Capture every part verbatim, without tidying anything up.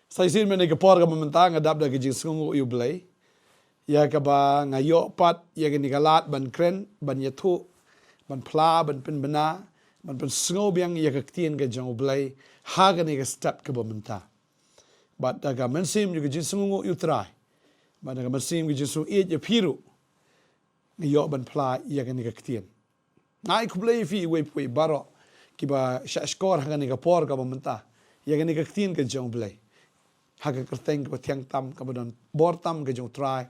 Sa shisien mynne ka por kaba mynta nga dap da ka jingsngewnguh ïa U Blei, ïa kaba nga ïoh pat ïa kane ka lad ban kren, ban ïathuh, ban phla, ban pynbna, ban pynsngew biang ïa ka ktien ka jong U Blei ha kane ka step kaba mynta. Bad da ka mynsiem jong ka jingsngewnguh ïa U Trai, bad da ka mynsiem ka jingsngew ïeit ïa phi ruh, nga ïoh ban phla ïa kane ka ktien. Nga ai khublei ïa phi iwei pa iwei baroh kiba shah shkor ha kane ka por kaba mynta ïa kane ka ktien ka jong U Blei, ha ka kyrteng kaba thiang tam, kaba don bor tam ka jong U Trai,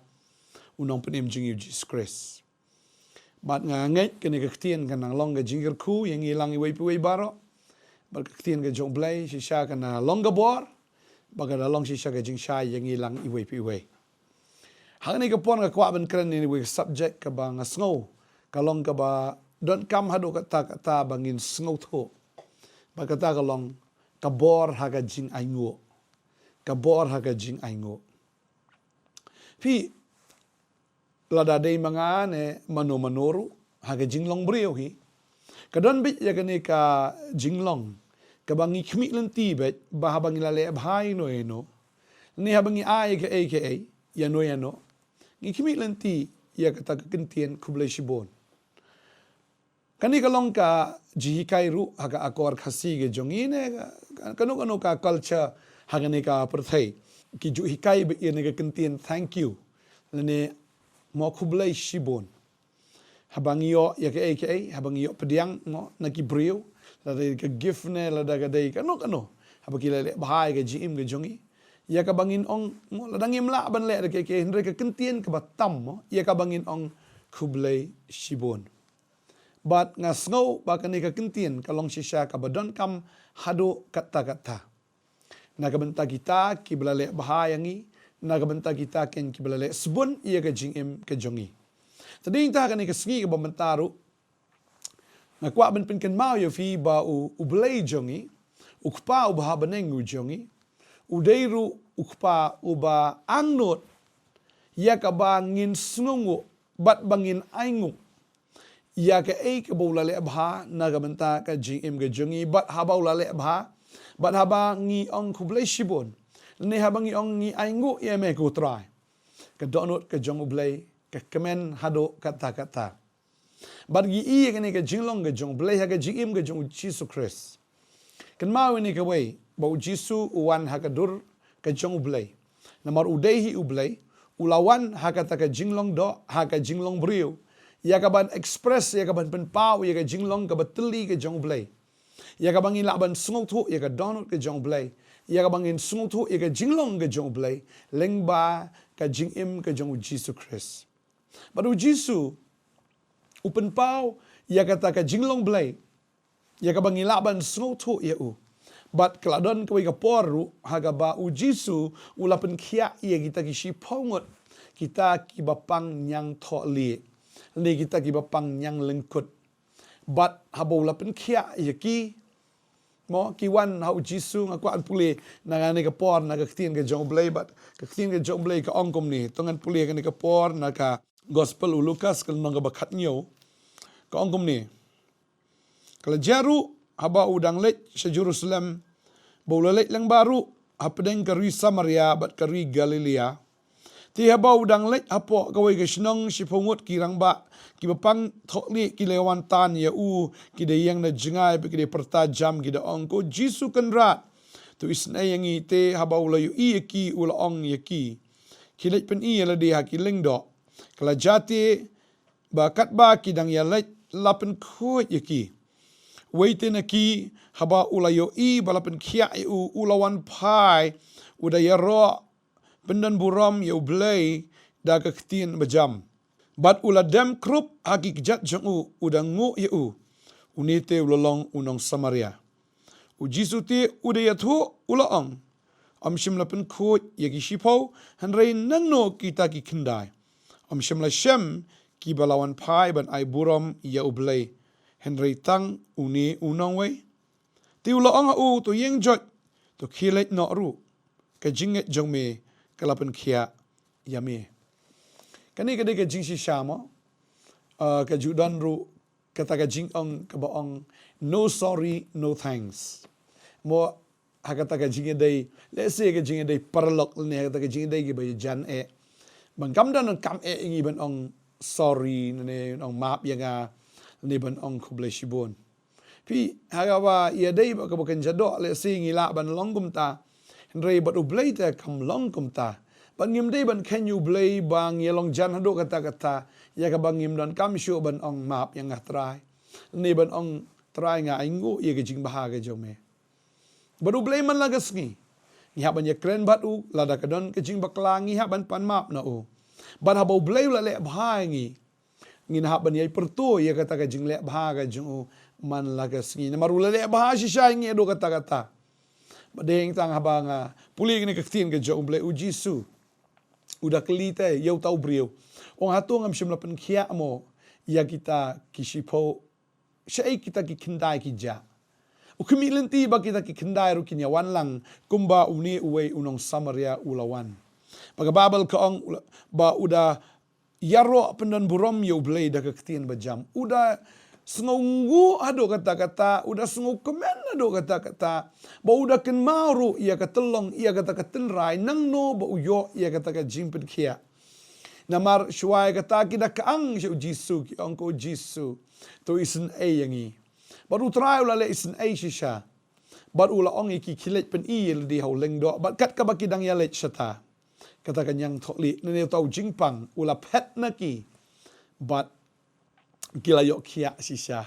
U Nongpynim jong ngi U Jisu Khrist. Bad nga ngeit kane ka ktien kan nang long ka jingkyrkhu ïa ngi lang iwei pa iwei baroh. Bad ka ktien ka jong U Blei shisha kan nang long ka bor, bad kan nang long shisha ka jingshai ïa ngi lang iwei pa iwei. Ha kane ka por nga kwah ban kren ïa kawei ka subject kaba nga sngew ka long kaba donkam haduh katta katta ba ngin sngewthuh. Bad kata ka long ka bor ha ka jingainguh. Ka bor ha ka jingainguh. Phi, lada dei ma nga ne mano mano ruh ha ka jinglong briew hi, ka don beit ïa kane ka jinglong kaba ngi khmih lynti beit ba haba ngi la leh bha ïano ïano, ne haba ngi ai kaei kaei ïano ïano, ngi khmih lynti ïa kata ka kyntien khublei shibun. Kane ka long ka jinghikai ruh ha ka akor Khasi ka jong ngi ne ka, kano kano ka culture ha kane ka pyrthei, ki ju hikai beit ïa kane ka kyntien thank you, lane mo khublei shibun. Haba ngi ïoh ïa kaei kaei, haba ngi ïoh pdiang mo na ki briew, lada ka gift ne lada ka dei kano kano, haba ki la leh bha ïa ka jingim ka jong ngi, ïa kaba ngin ong mo, lada ngim lah ban leh da kaei kaei, hynrei ka kyntien kaba tam mo, ïa kaba ngin ong khublei shibun. Bad nga sngew ba kane ka kyntien ka long shisha kaba donkam haduh katta katta. Na ka bynta kita kiba la leh bha ïa ngi, na ka bynta kita ken kiba la leh sbun ïa ka jingim ka jong ngi. Te dei ïa kane ka sngi kaba mynta ruh, nga kwah ban pynkynmaw ïa phi ba U, U Blei jong ngi, U Kpa uba ha bneng u jong ngi, u dei ruh U Kpa uba angnud ïa kaba ngin sngewnguh bad ba ngin ainguh ïa kaei kaba u la leh bha na ka bynta ka jingim ka jong ngi, bad haba u la leh bha, bad haba ngi ong khublei shibun, ne haba ngi ong ngi ainguh ïa me ko Trai, ka dohnud ka jong U Blei ka kmen haduh katta katta. Bad ngi ïohi ïa kane ka jinglong ka jong U Blei ha ka jingim ka jong U Jisu Khrist. Kynmaw ïa kane kawei, ba U Jisu u wan ha ka dur ka jong U Blei. Namar u dei hi U Blei, u la wan ha kata ka jinglong doh, ha ka jinglong briew, ïa kaban express, ïa kaban pynpaw ïa ka jinglong kaba tylli ka jong U Blei, ïa kaba ngin lah ban sngewthuh ïa ka dohnud ka jong U Blei, ïa kaba ngin sngewthuh ïa ka jinglong ka jong U Blei lyngba ka jingim ka jong U Jisu Khrist. Bad U Jisu u pynpaw ïa kata ka jinglong Blei, ïa kaba ngi lah ban sngewthuh ïa u. Bad ka la don kawei ka por ruh ha kaba U Jisu u la pynkhiah ïa kita ki shiphew ngut, kita kiba pang ñiangthohlieh, ne kita kiba pang ñianglyngkut. Bad haba u la pynkhiah ïa ki, mo, ki wan ha U Jisu. Nga kwah ban pule na kane ka por na ka ktien ka jong U Blei, bad ka ktien ka jong U Blei ka ong kumne. To ngan pule kane ka por na ka Gospel u Lukas ka lynnong kaba khathynñiew. Ka ong kumne: Ka la jia ruh, haba u dang leit sha Jerusalem, ba u la leit lyngba ruh hapdeng ka ri Samaria bad ka ri Galilea. Te haba u dang leit hapoh kawei ka shnong, shiphew ngut ki rangbah kiba pang thohlieh ki la wan tan ïa u, ki da ïeng na jngai bad ki da pyrta jam, ki da ong, Ko Jisu Kynrad, to isynei ïa ngi. Te haba u la ïohi ïa ki, u la ong ïa ki, Khie leit pyni ïa lade ha ki lyngdoh. Ka la jia te ba katba ki dang ïaleit, la pynkhuid ïa ki. Uwei te na ki, haba u la ïohi ba la pynkhiah ïa u, u la wan phai, u da ïaroh pyndonburom ïa U Blei da ka ktien bajam. Bad u la dem krup ha ki kjat jong u, u da nguh ïa u. Une te u la long u nong Samaria. U Jisu te u da ïathuh, u la ong, Ym shym la pynkhuid ïa ki shiphew, hynrei nangno kita ki khyndai? Ym shym la shem kiba la wan phai ban ai burom ïa U Blei, hynrei tang une u nongwei? Te u la ong ha u, To ïeng joit, to khie leit noh ruh, ka jingngeit jong me ka la pynkhiah ïa me. Kane ka dei ka jingshisha mo, ah, ka ju don ruh kata ka jingong kaba ong, No sorry, no thanks. Mo, ha kata ka jingïadei, lehse ka jingïadei paralok ne ha kata ka jingïadei kiba ïajan eh. Ban kam don kam eh ïa ngi ban ong sorry ne ban ong map ïa nga ne ban ong khublei shibun. Phi, ha kaba ïadei bad kaba kynja doh, lehse ngi lah ban long kumta. Hynrei bad U Blei te kam long kumta. Bad ngim dei ban kheiñ ïa U Blei ba ngi long jan haduh katta katta, ïa kaba ngim don kam shuh ban ong map ïa nga Trai, ne ban ong Trai nga ainguh ïa ka jingbha ka jong me. Bad U Blei man la ka sngi ngi hap ban ïakren bad u, lada ka don ka jingbakla ngi hap ban pan map na u. Bad haba U Blei u la leh bha ïa ngi, ngin hap ban ïai pyrto ïa kata ka jingleh bha ka jong u man la ka sngi. Namar u la leh bha shisha ïa ngi haduh katta katta. Bad dei tang haba nga pule ïa kane ka ktien ka jong U Blei, U Jisu u da kylli te ïa uta u briew, ong hato ngam shym la pynkhiah mo ïa kita ki shiphew, shaei kita ki khyndai ki jah. U khmih lynti ba kita ki khyndai ruh kin ïa wan lang kumba une uwei u nong Samaria u la wan. Ba ka Baibl ka ong u la, ba u da ïaroh pyndon burom ïa U Blei da ka ktien ba jam. U da sngewnguh haduh katta katta, u da sngewkmen haduh katta katta. Ba u da kynmaw ruh ïa ka tyllong, ïa kata ka tynrai, nangno ba u ïoh ïa kata ka jingpynkhiah. Namar shuwa ïa kata ki da kyang sha U Jisu, ki ong ko Jisu, to isynei ïa ngi. Bad U Trai u la leh isynei shisha. Bad u la ong ïa ki, ki leit pyni ïa lade ha u lyngdoh bad kat kaba ki dang ïaleit shata, kata ka ñiangthohlieh, ne uta u jingpang u la phet na ki. Bad ki la ïoh khiah shisha.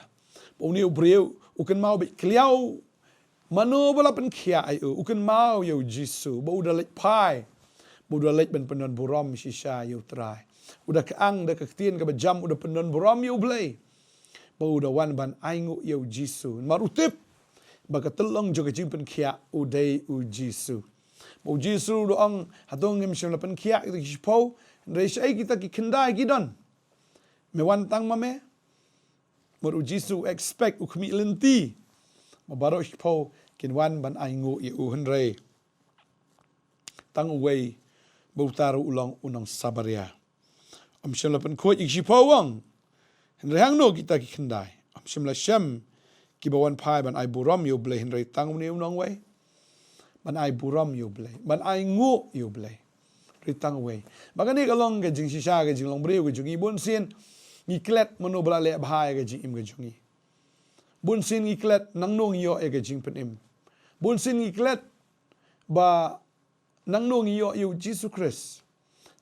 Ba une u briew u kynmaw beit kliaw mano ba la pynkhiah ïa u, u kynmaw ïa U Jisu ba u da leit phai, ba u da leit ban pyndon burom shisha ïa U Trai. U da kyang da ka ktien kaba jam, u da pyndon burom ïa U Blei ba u da wan ban ainguh ïa U Jisu. Namar u tip ba ka tyllong jong ka jingpynkhiah u dei U Jisu. Ba U Jisu u da ong, hato ngim shym la pynkhiah kita ki shiphew, hynrei shaei kita ki khyndai ki don? Me wan tang ma me. Namar U Jisu u expect, u khmih lynti ba baroh shiphew kin wan ban ainguh ïa u, hynrei tang uwei, ba uta ruh u long u nong Samaria. Ym shym la pynkhuid ïa ki shiphew, u ong, hynrei hangno kita ki khyndai? Ym shym la shem kiba wan phai ban ai burom ïa U Blei, hynrei tang une u nongwei? Ban ai burom ïa U Blei, ban ainguh ïa U Blei, hynrei tang uwei. Ba kane ka long ka jingshisha ka jinglong briew ka jong ngi. Bunsien ngi klet mano ba la leh bha ïa ka jingim ka jong ngi. Bunsien ngi klet nangno ngi ïoh ïa ka jingpynim. Bunsien ngi klet ba nangno ngi ïoh ïa U Jisu Khrist.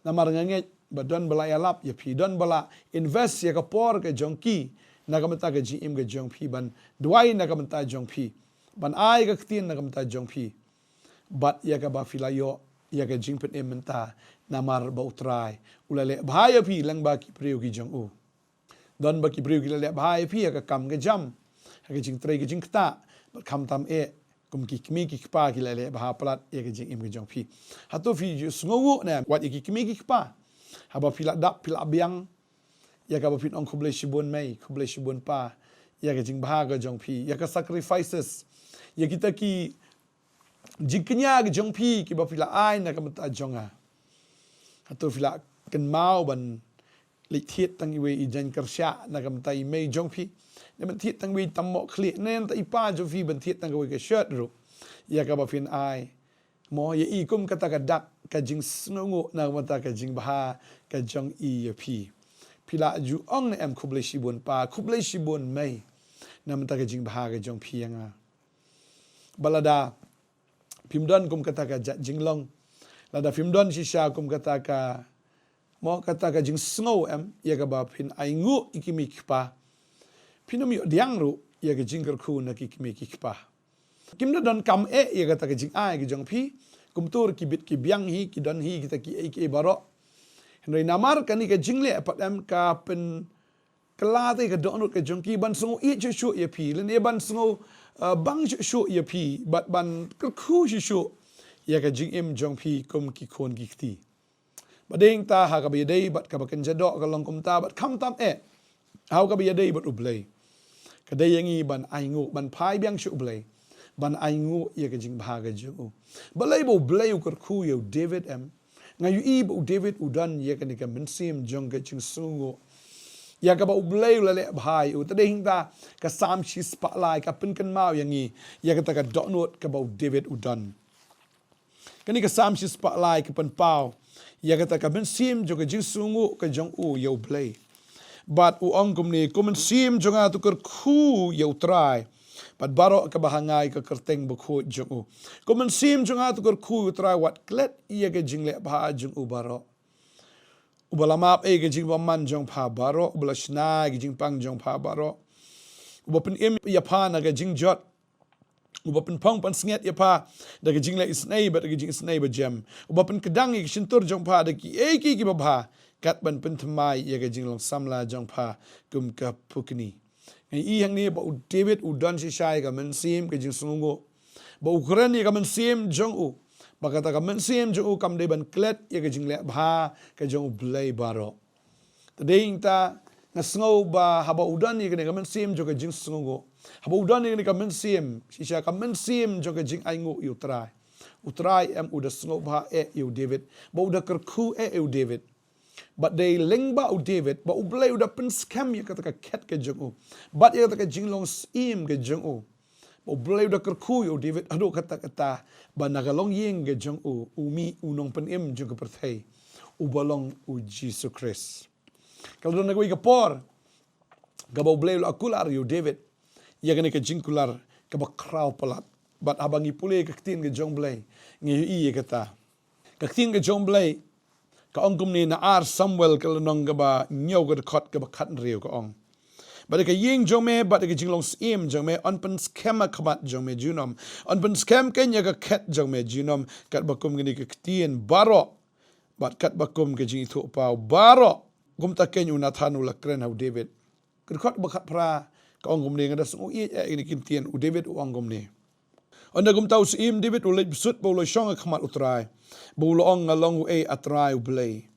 Namar nga ngeit ba don ba la ïalap ïa phi, don ba la invest ïa ka por ka jong ki na ka bynta ka jingim ka jong phi, ban duwai na ka bynta jong phi, ban ai ka ktien na ka bynta jong phi. Bad ïa kaba phi la ïoh ïa ka jingpynim mynta, namar ba U Trai u la leh bha ïa phi lyngba ki briew ki jong u. Don ba ki briew ki la leh bha ïa phi ha ka kam ka jam, ha ka jingtrei ka jingktah, bad khamtam eh kum ki kmie ki kpa ki la leh bha palat ïa ka jingim ka jong phi. Hato phi ju sngewnguh ne em wat ïa ki kmie ki kpa, haba phi la dap, phi la biang, ïa kaba phin ong khublei shibun mei, khublei shibun pa, ïa ka jingbha ka jong phi, ïa ka sacrifices, ïa kita ki jingkñia ka jong phi kiba phi la ai na ka bynta jong nga? Hato phi la kynmaw ban leit thied tang iwei i jaiñ kyrshah na ka bynta i mei jong phi, ne ban thied tang iwei i tam mohkhlieh, ne nangta i pa jong phi ban thied tang kawei ka shirt ruh, ïa kaba phin ai mo ïa i kum kata ka dak ka jingsngewnguh na ka bynta ka jingbha ka jong i ïa phi? Phi la ju ong ne em khublei shibun pa, khublei shibun mei, na ka bynta ka jingbha ka jong phi ïa nga? Ba lada phim don kum kata ka jait jinglong, lada phim don shisha kum kata ka, mo, kata ka jingsngew em ïa kaba phin ainguh ïa ki kmie ki kpa, phin ym ïoh pdiang ruh ïa ka jingkyrkhu na ki kmie ki kpa. Kim da donkam eh ïa kata ka jingai ka jong phi. Kumto ruh ki bit ki biang hi, ki don hi kita kiei kiei baroh. Hynrei namar kane ka jingleh pat em, ka pyn kylla te ka dohnud ka jong ki ban sngew ïeit shuh shuh ïa phi, lane ban sngew, uh, bang shuh shuh ïa phi, bad ban kyrkhu shuh shuh ïa ka jingim jong phi kum ki khun ki kti. Bad dei ta ha kaba ïadei bad kaba kynja doh ka long kumta, bad khamtam eh ha kaba ïadei bad U Blei. Ka dei ïa ngi ban ainguh, ban phai biang sha U Blei, ban ainguh ïa ka jingbha ka jong u. Balei ba U Blei u kyrkhu ïa u David em? Nga ïohi ba u David u don ïa kane ka mynsiem jong ka jingsngewnguh. ïa kaba U Blei u la leh bha ïa u. Te dei hangta ka Salm shispah lai ka pynkynmaw ïa ngi ïa kata ka dohnud kaba u David u don. Kane ka Salm shispah lai ka pynpaw ïa kata ka mynsiem jong ka jingsngewnguh ka jong u ïa U Blei. Bad u ong kumne, ko mynsiem jong nga to kyrkhu ïa U Trai, bad baroh kaba ha nga ïa ka kyrteng bakhuid jong u. Ko mynsiem jong nga to kyrkhu ïa U Trai, wat klet ïa ka jingleh bha jong u baroh. Uba la map ei ka jingbymman jong pha baroh, uba la shna ei ka jingpang jong pha baroh. Uba pynim ïa pha na ka jingjot, uba pynphong pynsngiat ïa pha da ka jingleh isynei bad da ka jingisynei bajem. Uba pynkdang ïa ka shyntur jong pha da kiei kiei kiba bha, kat ban pynthymmai ïa ka jinglong samla jong pha kum ka pukni. Ngi i hangne ba u David u don shisha ïa ka mynsiem ka jingsngewnguh, ba u kren ïa ka mynsiem jong u, ba kata ka mynsiem jong u kam dei ban klet ïa ka jingleh bha ka jong U Blei baroh. Te dei hangta nga sngew ba haba u don ïa kane ka mynsiem jong ka jingsngewnguh, haba u don ïa kane ka mynsiem, shisha ka mynsiem jong ka jingainguh ïa U Trai, U Trai em u da sngewbha eh ïa u David, ba u da kyrkhu eh ïa u David. Bad dei lyngba u David ba U Blei u da pynskhem ïa kata ka khet ka jong u, bad ïa kata ka jinglong syiem ka jong u, ba U Blei u da kyrkhu ïa u David haduh katta katta, ba na ka longïing ka jong u, u mih u nongpynim jong ka pyrthei, uba long U Jisu Khrist. Ka la don na kawei ka por kaba U Blei u la kular ïa u David ïa kane ka jingkular kaba khraw palat. Bad haba ngi pule ka ktien ka jong U Blei, ngi ïohi ïa kata. Ka ktien ka jong U Blei ka ong kumne, na Ar Samuel ka lynnong kaba hynñiew ka dkhot kaba khathynriew ka ong: Bad ïa ka ïing jong me bad ïa ka jinglong syiem jong me yn pynskhem ha khmat jong me junom, yn pynskhem keiñ ïa ka khet jong me junom, katba kum kine ki ktien baroh bad katba kum ka jingithuhpaw baroh. Kumta keiñ u Nathan u la kren ha u David. Ka dkhot ba khatphra ka ong kumne, nga da sngew ïeit eh ïa kine ki ktien, u David u ong kumne: Ynda kumta u syiem David u leit bsut bad u la shong ha khmat u Trai, bad u la ong, nga long uei, A Trai U Blei?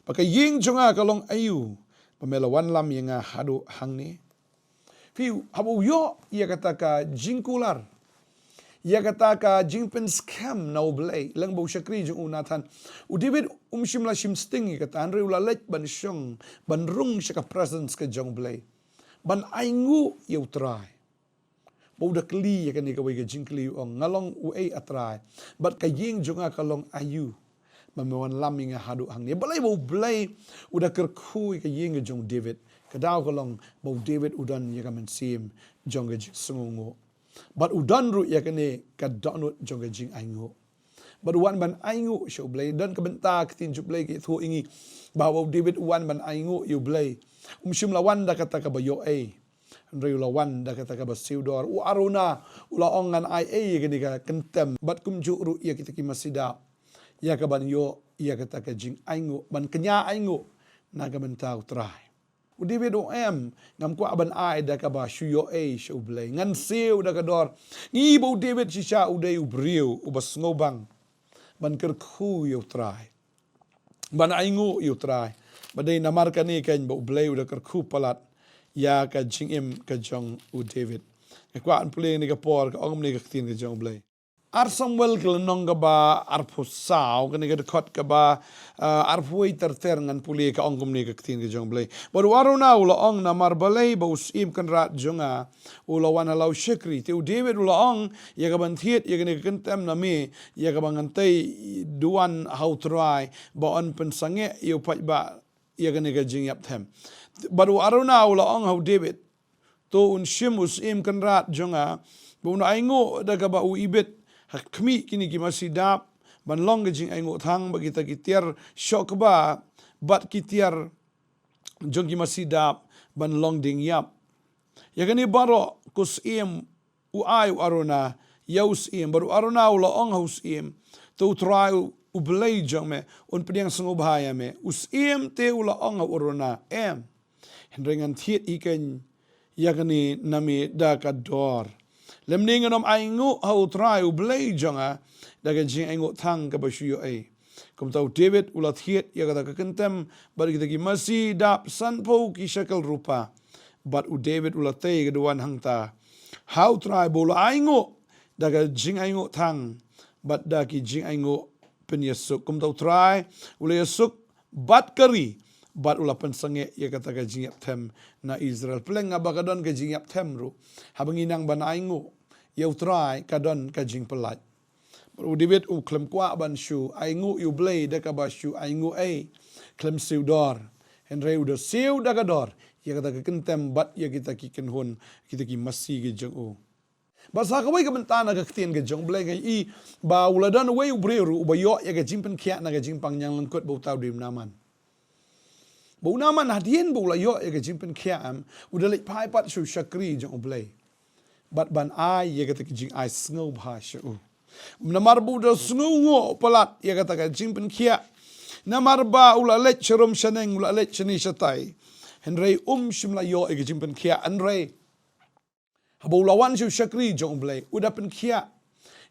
Bad ka ïing jong nga ka long aïu, ba me la wanlam ïa nga haduh hangne? Phi, haba u ïoh ïa kata ka jingkular, ïa kata ka jingpynskhem na U Blei lyngba u shakri jong u Nathan, u David um shym la shim sting ïa kata, hynrei u la leit ban shong, ban rung sha ka presence ka jong U Blei, ban ainguh ïa U Trai. Bad u da kylli ïa kane kawei ka jingkylli, u ong, nga long uei, A Trai, bad ka ïing jong nga ka long aïu, ba me wanlam ïa nga haduh hangne? Balei ba U Blei u da kyrkhu ïa ka ïing ka jong u David? Ka daw ka long ba u David u don ïa ka mynsiem jong ka jingsngewnguh, bad u don ruh ïa kane ka dohnud jong ka jingainguh. Bad u wan ban ainguh sha U Blei. Don ka bynta ka ktien jong U Blei ka ïathuh ïa ngi ba haba u David u wan ban ainguh ïa U Blei, um shym la wan da kata kaba ïoh ei, hynrei u la wan da kata kaba siew dor. U Arauna u la ong, ngan ai ei ïa kane ka kyntem, bad kumjuh ruh ïa kita ki masi dap, ïa ka ban ïoh ïa kata ka jingainguh, ban kñia ainguh na ka bynta U Trai. U David u ong, em, ngam kwah ban ai da kaba shu ïoh ei sha U Blei. Ngan siew da ka dor. Ngi i ba u David shisha u dei u briew uba sngewbang ban kyrkhu ïa U Trai, ban ainguh ïa U Trai. Bad dei namar kane keiñ ba U Blei u da kyrkhu palat ïa ka jingim ka jong u David. Nga kwah ban pule ïa kane ka por, ka ong kumne ka ktien ka jong U Blei. Ar Samuel ka lynnong kaba arphew saw, kane ka dkhot kaba, ah, arphew wei ter ter, ngan pule, ka ong kumne ka ktien ka jong U Blei: Bad u Arauna u la ong, namar balei ba u syiem kynrad jong nga u la wan ha la u shakri? Te u David u la ong, ïa ka ban thied ïa kane ka kyntem na me, ïa kaba ngan tei duwan ha U Trai ba un pynsangeh ïa u paidbah ïa kane ka jingïap them. Bad u Arauna u la ong ha u David, to un shim u syiem kynrad jong nga ba un ainguh da kaba u ibit ha khmih kine ki masi dap, ban long ka jingainguh thang, bad kita ki tiar shoh kba bad ki tiar jong ki masi dap ban long dieng ïap. Ïa kane baroh ko syiem, u ai u Arauna ïa u syiem. Bad u Arauna u la ong ha u syiem, to U Trai U Blei jong me un pdiang sngewbha ïa me. U syiem te u la ong ha u Arauna, em, hynrei ngan thied hi keiñ ïa kane na me da ka dor, lymne ngan ym ainguh ha U Trai U Blei jong nga da ka jingainguh thang kaba shu ïoh ei. Kumta u David u la thied ïa kata ka kyntem bad kita ki masi dap sanphew ki shekel rupa. Bad u David u la tei ka duwan hangta ha U Trai ba u la ainguh da ka jingainguh thang bad da ki jingainguh pynïasuk. Kumta U Trai u la ïasuk bad ka ri, bad u la pynsangeh ïa kata ka jingïap them na Israel. Pyrshang haba ka don ka jingïap them ruh, haba ngi nang ban ainguh ïa U Trai ka don ka jingpyllait. Bad u David u khlem kwah ban shu ainguh ïa U Blei da kaba shu ainguh ei, khlem siew dor. Hynrei u da siew da ka dor ïa kata ka kyntem bad ïa kita ki kynhun, kita ki masi ki jong u. Bad sa kawei ka bynta na ka ktien ka jong U Blei ngi i ba u la don uwei u briew ruh uba ïoh ïa ka jingpynkhiah na ka jingpang ñianglyngkut ba uta u dei u Naaman. Ba u Naaman hadien ba u la ïoh ïa ka jingpynkhiah em, u da leit phai pat sha u shakri jong U Blei bad ban ai ïa kata ka jingai sngewbha sha u. Namar ba u da sngewnguh palat ïa kata ka jingpynkhiah. Namar ba u la leit sharum shaneng, u la leit shane shatai, hynrei um shym la ïoh ïa ka jingpynkhiah. Hynrei haba u la wan sha u shakri jong U Blei, u da pynkhiah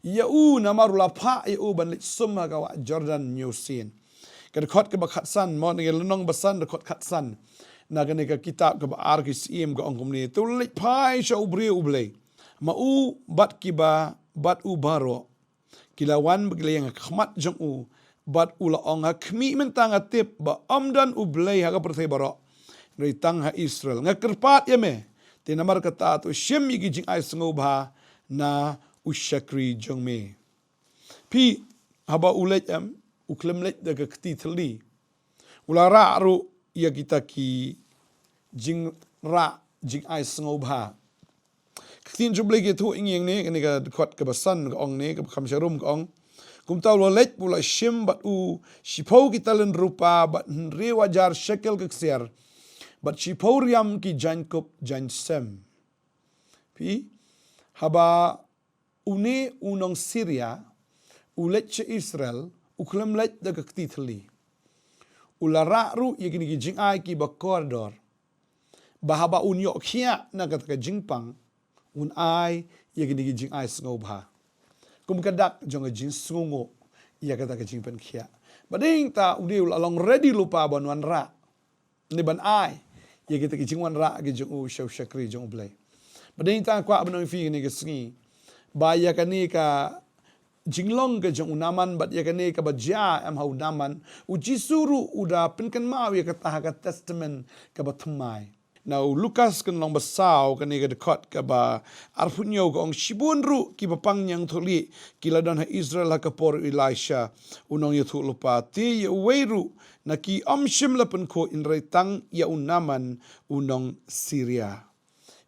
ïa u namar u la phah ïa u ban leit sum ha ka wah Jordan hynñiew sien. Ka dkhot kaba khatsan, mo, na ka lynnong ba san, dkhot khatsan na kane ka kitab kaba Ar Ki Syiem ka ong kumne: Te u la leit phai sha u briew U Blei, ma u bad kiba bad u baroh ki la wan bad ki la ïeng ha khmat jong u, bad u la ong, Ha khmih, mynta nga tip ba ym don U Blei ha ka pyrthei baroh, hynrei tang ha Israel. Nga kyrpad ïa me, te namar kata to shim ïa ki jingai sngewbha na u shakri jong me. Phi, haba u leit em, u khlem leit da ka kti thylli. U la rah ruh ïa kita ki jingrah jingai sngewbha. Ka ktien jong U Blei ka ïathuh ïa ngi hangne, kane ka dkhot kaba san ka ong ne, kaba kham sharum ka ong: Kumta u la leit, u la shim bad u shiphew ki talent rupa bad hynriew hajar shekel ka ksiar bad shiphew riam ki jaiñkup jaiñsem. Phi, haba une u nong Syria u leit sha Israel, u khlem leit da ka kti thylli. U la rah ruh ïa kine ki jingai kiba kordor, ba haba un ïoh khiah na kata ka jingpang, un ai ïa kine ki jingai sngewbha. Kum ka dak jong ka jingsngewnguh ïa kata ka jingpynkhiah. Bad hangta u dei u la long ready lypa ban wanrah, ne ban ai ïa kita ki jingwanrah ki jong u sha u shakri jong U Blei. Bad hangta nga kwah ban ong ïa phi kane ka sngi ba ïa kane ka jinglong ka jong u Naaman bad ïa kane kaba jia em ha u Naaman, U Jisu ruh u da pynkynmaw ïa kata ha ka Testament kaba Thymmai. Na u Lukas ka lynnong ba saw, kane ka dkhot kaba arphew hynñiew ka ong: Shibun ruh kiba pang ñiangthohlieh ki la don ha Israel ha ka por u Elisha u nongïathuhlypa, te ïa uwei ruh na ki ym shym la pynkhuid, hynrei tang ïa u Naaman u nong Syria.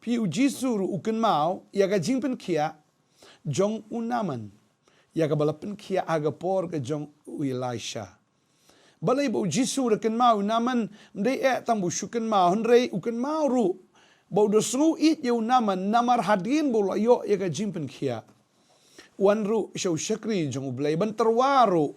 Phi, U Jisu ruh u kynmaw ïa ka jingpynkhiah jong u Naaman, ïa kaba la pynkhiah ha ka por ka jong u Elisha. Balei ba U Jisu u da kynmaw ïa u Naaman? Ym dei eh tang ba u shu kynmaw, hynrei u kynmaw ruh ba u da sngew ïeit ïa u Naaman namar hadien ba u la ïoh ïa ka jingpynkhiah, u wan ruh sha u shakri jong U Blei ban tyrwa ruh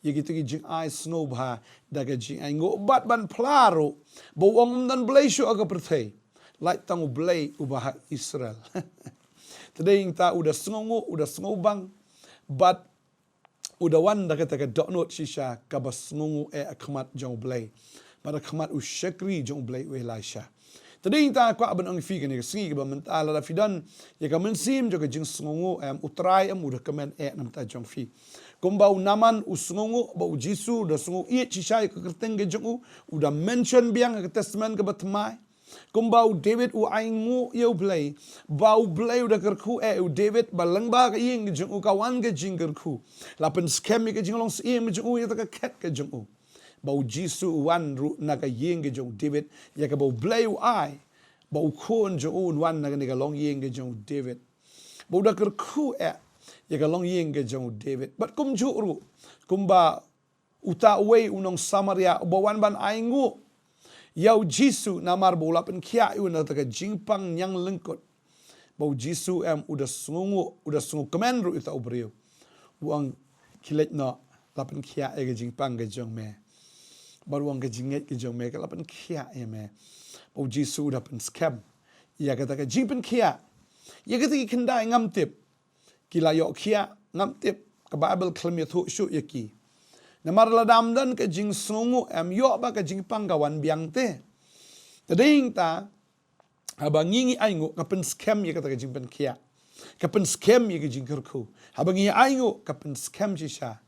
ïa kita ki jingai sngewbha da ka jingainguh bad ban phla ruh ba u ong: Ym don Blei shuh ha ka pyrthei, lait tang U Blei uba ha Israel. Te dei hangta u da sngewnguh, u da sngewbang bad u da wan da kata ka dohnud shisha kaba sngewnguh eh ha khmat jong U Blei bad ha khmat u shakri jong U Blei u Elisha. Te dei hangta nga kwah ban ong ïa phi kane ka sngi kaba mynta, lada phi don ïa ka mynsiem jong ka jingsngewnguh em, U Trai em u da kmen eh na ka bynta jong phi. Kumba u Naaman u sngewnguh ba U Jisu u da sngew ïeit shisha ïa ka kyrteng ka jong u, u da mention biang ha ka Testament kaba Thymmai. Kumba u David u ainguh ïa U Blei ba U Blei u da kyrkhu eh ïa u David, ba lyngba ka ïing ka jong u ka wan ka jingkyrkhu. La pynskhem ïa ka jinglong syiem ka jong u, ïa kata ka khet ka jong u. Ba U Jisu u wan ruh na ka ïing ka jong u David, ïa kaba U Blei u ai ba u khun jong u un wan na kane ka longïing ka jong u David. Ba u da kyrkhu eh ïa ka longïing ka jong u David. Bad kumjuh ruh, kumba uta uwei u nong Samaria uba wan ban ainguh ïa U Jisu namar ba u la pynkhiah ïa u na kata ka jingpang ñianglyngkut, ba U Jisu em u da sngewnguh, u da sngewkmen ruh ïa uta u briew. U ong, khie leit noh, la pynkhiah ïa ka jingpang ka jong me. Bad u ong, ka jingngeit ka jong me ka la pynkhiah ïa me. Ba U Jisu u da pynskhem ïa kata ka jingpynkhiah. Ïa kata ki khyndai ngam tip ki la ïoh khiah, ngam tip, ka Baibl khlem ïathuh shuh ïa ki. Namar lada ym don ka jingsngewnguh em, ïoh ba ka jingpang ka wan biang te. Te dei hangta, haba ngi ngi ainguh, ka pynskhem ïa kata ka jingpynkhiah, ka pynskhem ïa ka jingkyrkhu. Haba ngi ainguh, ka pynskhem shisha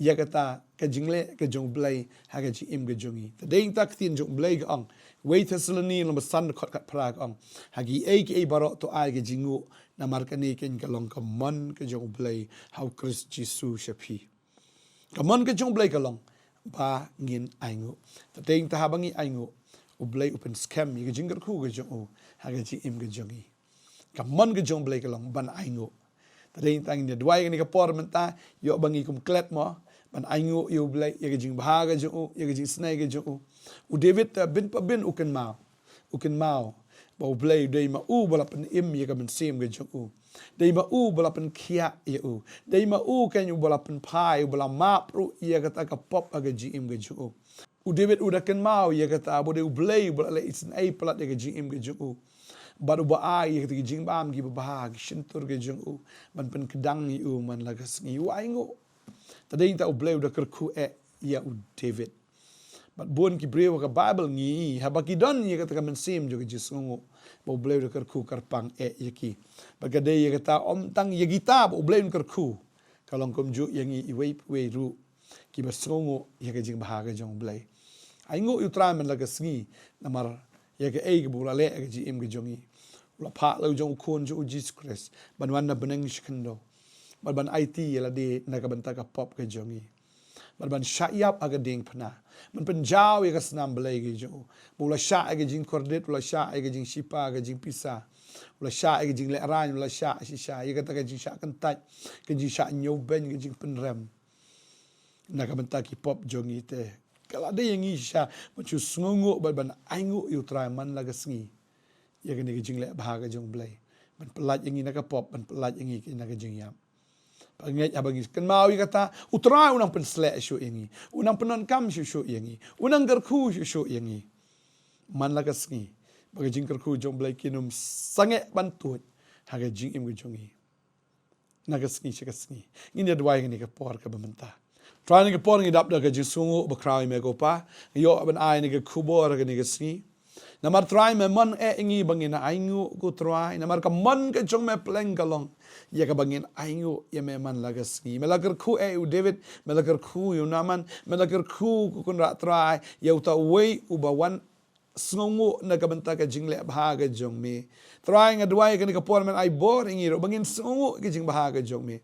ïa kata ka jingleh ka jong U Blei ha ka jingim ka jong ngi. Te dei ïa kata ka ktien jong U Blei ka ong, wei Thessaloni lynnong ba san dkhot khatphra ka ong, ha kiei kiei baroh to ai ka jingnguh, namar kane keiñ ka long ka mon ka jong U Blei ha U Khrist Jisu sha phi. Ka mon ka jong U Blei ka long ba ngin ainguh. Te dei ïa kata haba ngi ainguh, U Blei u pynskhem ïa ka jingkyrkhu ka jong u ha ka jingim ka jong ngi. Ka mon ka jong U Blei ka long ban ainguh. Te dei ïa kata ngin ïa duwai kane ka por mynta, ïoh ba ngi kum klet mo ban ainguh ïa U Blei, ïa ka jingbha ka jong u, ïa ka jingisynei ka jong u. U David, eh, bin pa bin u kynmaw, u kynmaw ba U Blei u dei ma u ba la pynim ïa ka mynsiem ka jong u, dei ma u ba la pynkhiah ïa u, dei ma u keiñ u ba la pynphai, u ba la map ruh ïa kata ka pop ha ka jingim ka jong u. U David u da kynmaw ïa kata ba u dei U Blei u ba la leh isynei palat ïa ka jingim ka jong u, bad u ba ai ïa kata ki jingbam kiba bha ha ki shyntur ka jong u ban pynkdang ïa u man la ka sngi. U ainguh. Te dei ïa kata U Blei u da kyrkhu eh ïa u David. Bad bun ki briew ha ka Baibl ngi i haba ki don ïa kata ka mynsiem jong ka jingsngewnguh ba U Blei u da kyrkhu kyrpang eh ïa ki. Bad ka dei ïa kata, ym tang ïa kita ba U Blei un kyrkhu, ka long kumjuh ïa ngi iwei pa iwei ruh kiba sngewnguh ïa ka jingbha ka jong U Blei. Ainguh ïa U Trai man la ka sngi, namar ïa kaei kaba u la leh ha ka jingim ka jong ngi. U la phah la u jong u Khun jong u Jisu Khrist ban wan na bneng sha khyndew, bad ban aiti ïa lade na ka bynta ka pop ka jong ngi, bad ban shah ïap ha ka diengphna, ban pynjaw ïa ka snam Blei ka jong u. Ba u la shah ïa ka jingkordit, u la shah ïa ka jingshipa, ka jingpisa, u la shah ïa ka jinglehrain, u la shah shisha ïa kata ka jingshah kyntait, ka jingshah ñiewbeiñ, ka jingpynrem na ka bynta ki pop jong ngi. Te ka la dei ïa ngi shisha ban shu sngewnguh bad ban ainguh ïa U Trai man la ka sngi ïa kane ka jingleh bha ka jong U Blei, ban pyllait ïa ngi na ka pop, ban pyllait ïa ngi na ka jingïap. Ba ngeit haba ngi kynmaw ïa kata, U Trai u nang pynsleh shuh ïa ngi, u nang pyndonkam shuh shuh ïa ngi, u nang kyrkhu shuh shuh ïa ngi man la ka sngi, ba ka jingkyrkhu jong U Blei kin ym sangeh ban tuid ha ka jingim ka jong ngi na ka sngi sha ka sngi. Ngin ïa duwai kane ka por kaba mynta. Trai, kane ka por ngi dap da ka jingsngewnguh ba khraw ïa me ko Pa. Ngi ïoh ban ai kane ka khubor kane ka sngi. Namar Trai me mon eh ïa ngi ba ngin ainguh ko Trai. Namar ka mon ka jong me pleng ka long ïa kaba ngin ainguh ïa me man la ka sngi. Me la kyrkhu eh ïa u David, me la kyrkhu ïa u Nathan, me la kyrkhu ko Kynrad Trai ïa uta uwei uba wan sngewnguh na ka bynta ka jingleh bha ka jong me. Trai, nga duwai kane ka por men ai bor ïa ngi ruh ba ngin sngewnguh ka jingbha ka jong me.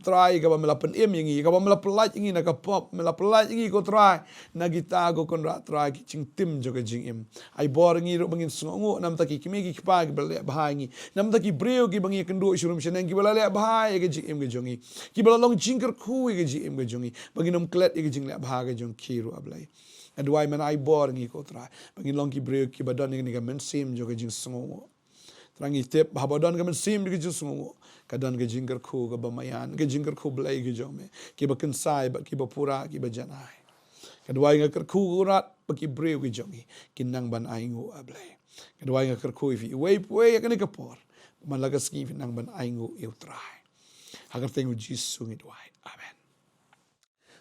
Trai, kaba me la pynim ïa ngi, kaba me la pyllait ïa ngi na ka pop, me la pyllait ïa ngi ko Trai na kita ko Kynrad Trai ki jingtim jong ka jingim. Ai bor ïa ngi ruh ba ngin sngewnguh na ka bynta ki kmie ki kpa kiba la leh bha ïa ngi, na ka bynta ki briew kiba ngi ïakynduh sharum shaneng kiba la leh bha ïa ka jingim ka jong ngi, kiba la long jingkyrkhu ïa ka jingim ka jong ngi, ba ngin ym klet ïa ka jingleh bha ka jong ki ruh, A Blei. Nga duwai men ai bor ïa ngi ko Trai ba ngin long ki briew kiba don ïa kane ka mynsiem jong ka jingsngewnguh. Trai, ngi tip ba haba don ka mynsiem jong ka jingsngewnguh, ka don ka jingkyrkhu kaba maïan, ka jingkyrkhu Blei ka jong me, kiba kynsai bad kiba pura, kiba janai. Nga duwai, nga kyrkhu ko Kynrad ba ki briew ki jong ngi kin nang ban ainguh, A Blei. Nga duwai, nga kyrkhu ïa phi iwei pa iwei ha kane ka por, man la ka sngi phin nang ban ainguh ïa u Trai. Ha ka kyrteng u Jisu ngi duwai. Amen.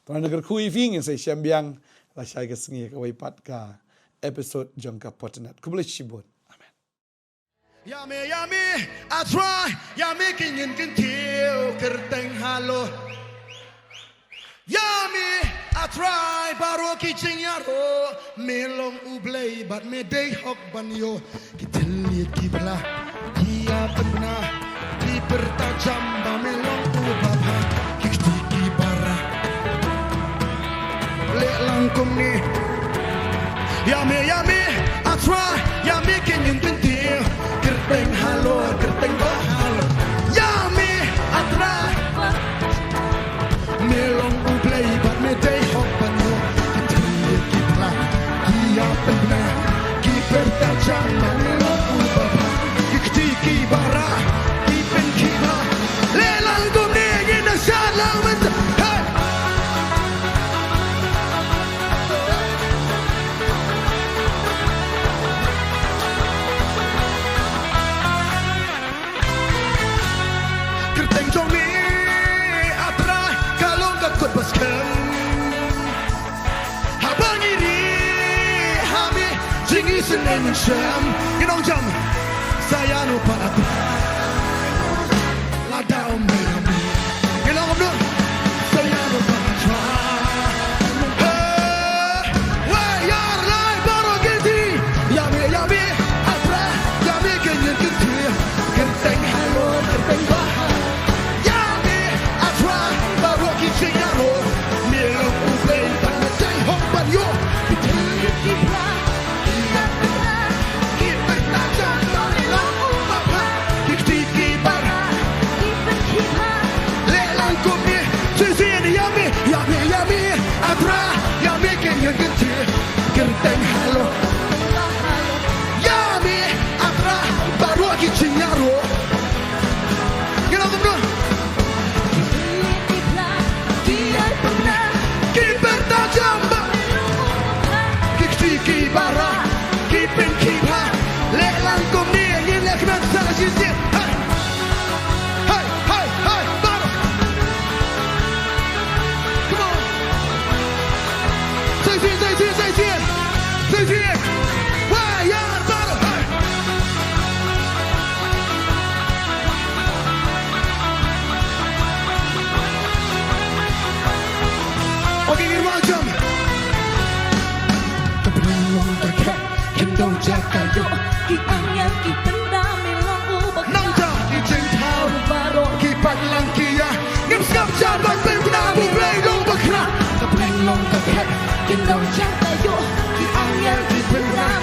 Trai, nga kyrkhu ïa phi, ngin sa ïashem biang lashai ka sngi ha kawei pat ka episode jong ka Potternet. Khublei shibun. Amen. Ïa me, ïa me, A Trai, ïa me ki ngin kyntiew kyrteng halor. Ïa me, A Trai, baroh ki jingïaroh, me long U Blei bad me dei hok ban ïoh ki thylliej ki bla, ki ïapynbna, ki pyrta jam ba me long U Baba. Ki kti ki bara leh lang kumne. Ïa me, ïa me, A Trai, ïa me ki ngin kyntiew kyrteng halor, kyrteng ba halor. Ïa me, A Trai, me long U Blei bad me dei hok ban ïoh ki thylliej ki bla, ki ïapynbna, ki pyrta jam ba me long U Baba. Ki kti ki bara, ki pyn ki bha. Leh lang kumne, ngin ïa shad lang mynta. Hey! Kyrteng jong me, A Trai, ka long ka kut ba skhem. Haba ngi rieh ha me, jingisynei mynshem. Ngin ong jam. Sa ïano pat, A Trai, lada ym dei ha me. Ngin ong kumno? Sa ïano pat, A Trai, 再见，再见，再见，再见。喂呀，大家好。OK，给你们讲。 Ka pynlong ka khet, kin dong jaka ïoh. Ki angel ki pyndam, i long u bakla. Nang jaka ki jingthaw baroh, ki pat lang ki ïa. Ngim sngap jar ban pynbna, U Blei long bakla. Ka pynlong ka khet, kin dong jaka ïoh. Ki angel ki pyndam,